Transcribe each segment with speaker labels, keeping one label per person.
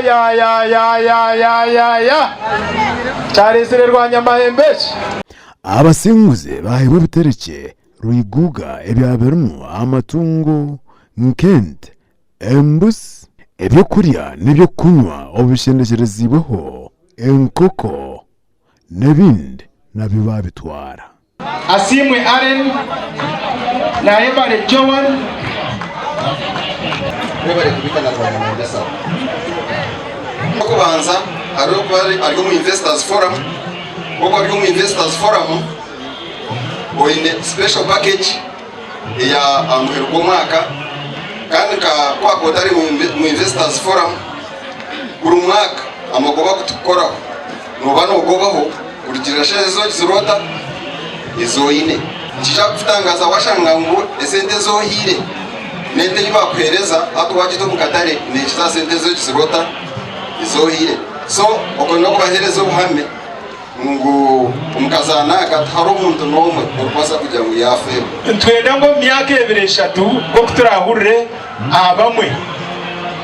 Speaker 1: Ya ya ya ya ya ya ya! Kyareetsire Rwanyamahembe eki?
Speaker 2: Abasinguzi baheebwa ebiterekye Rwiguga ebya birimu amatungo nk'ente, embuzi, ebyokurya n'ebyokunywa obishendekyereziibweho enkoko n'ebindi nabyo baabitwara.
Speaker 1: Asiimwe Allen, Nayebare Joan.
Speaker 3: Mwebare kubika na Rwanyamahembe Sacco. Okubanza hariho okuba ari omu Investors Forum, obu ari omu Investors Forum oine special package eya aha muheru gw'omwaka kandi nka ku wakuba otari omu Investors Forum buri mwaka amagoba agu tukukoraho nooba noogobaho kurugiirira share ezi ogizire ota ezi oine. Nikiija kukutangaza washanga ngu esente ezi ohaire n'ente ei bakuheereza hati wagita omu katare neekiza aha sente ezi ogizire ota ezi ohaire. So okwo n'okubaheereza obuhame ngu omu kazaano aka tihariho omuntu n'omwe orikubaasa kugira ngu yaafeerwa.
Speaker 1: Nitwenda ngu omu myaka ebiri eshatu nk'oku turaahurire aha bamwe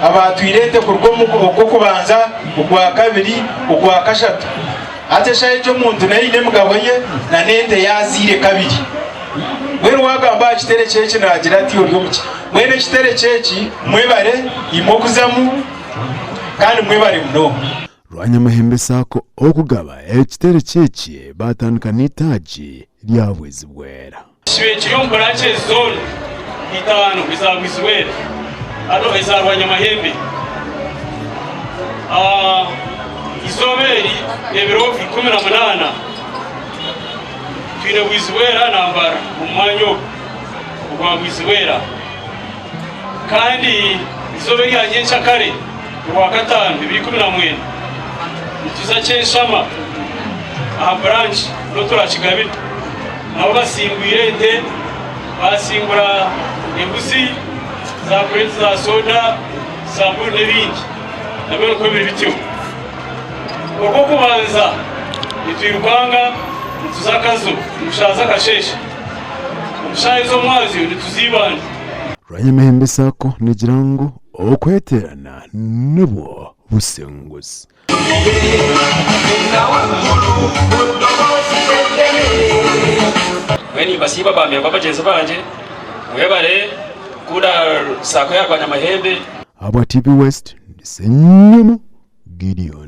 Speaker 1: abaatwire ente kuruga omu ogw'okubanza, ogwakabiri, ogwakashatu. Hati eshaaha egi omuntu nayo aine emigabo ye n'ente ei azaire kabiri. Mbwenu waagamba aha kiterekye eki naagira ati ori omu ki? Mbwenu ekiterekye eki mwebare imwe okuzamu kandi mwebare munonga.
Speaker 2: Rwanyamahembe Sacco okugaba ekiterekye eki baatandika n'eitaagi rya Bwizibwera.
Speaker 4: Kibe kiri omu branches zoona itaano eza Bwizibwera hano eza Rwanyamahembe. Eizooba eri ebiro 18 twine Bwizibwera na Mbarara omu mwanya ogu ogwa Bwizibwera kandi eizooba erya nyenkyakare Orwakataano ebiro 19 nituza Kyeshama aha branch niho turakigabire. Nabo basingwire ente, basingura embuzi, za kureti za soda, sabuni n'ebindi. Nabyo nikwo biri bityo. Orw'okubanza nitwirukanga nituza Kazo omu shaaha z'akasheeshe. Omu shaaha ez'omwazyo nituza Ibanda.
Speaker 2: Rwanyamahembe Sacco negira ngu okweteerana nibwo businguzi.
Speaker 4: Mbwenu nimbasiima ba memba bagyenzi bangye, mwebare kukunda saako ya Rwanyamahembe.
Speaker 2: Ahabwa TV West, ndi Ssenyama Gideon.